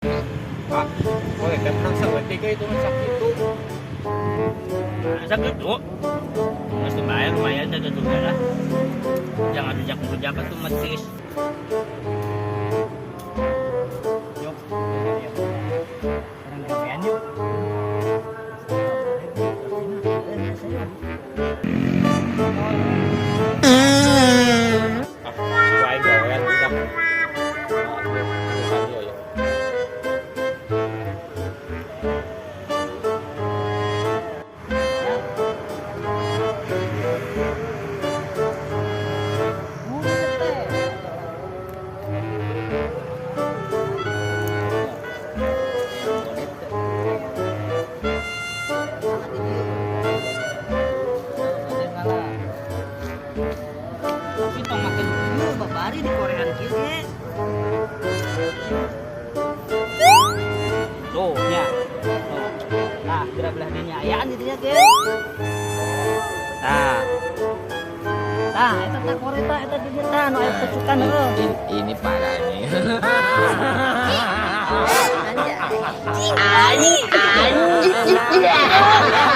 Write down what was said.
Pak, boleh teh menang saeutik euy itu mah sakitu. Nah, sakitu. Geus lumayan, lumayan sakitu lah. Jangan rujak-rujak atuh metis. Yuk, ya. Orang gawean yuk. Ah, ku aing gawean budak. Nah, urusan ieu ya. Tapi tong makin ieu babari di Korean kieu ge. Tuh nya. Tuh. Nah, geura belah dinya ayaan di dinya ge. Tah. Tah, eta teh koreta eta di dinya tah nu aya pucukan heuh. Ini parah nih.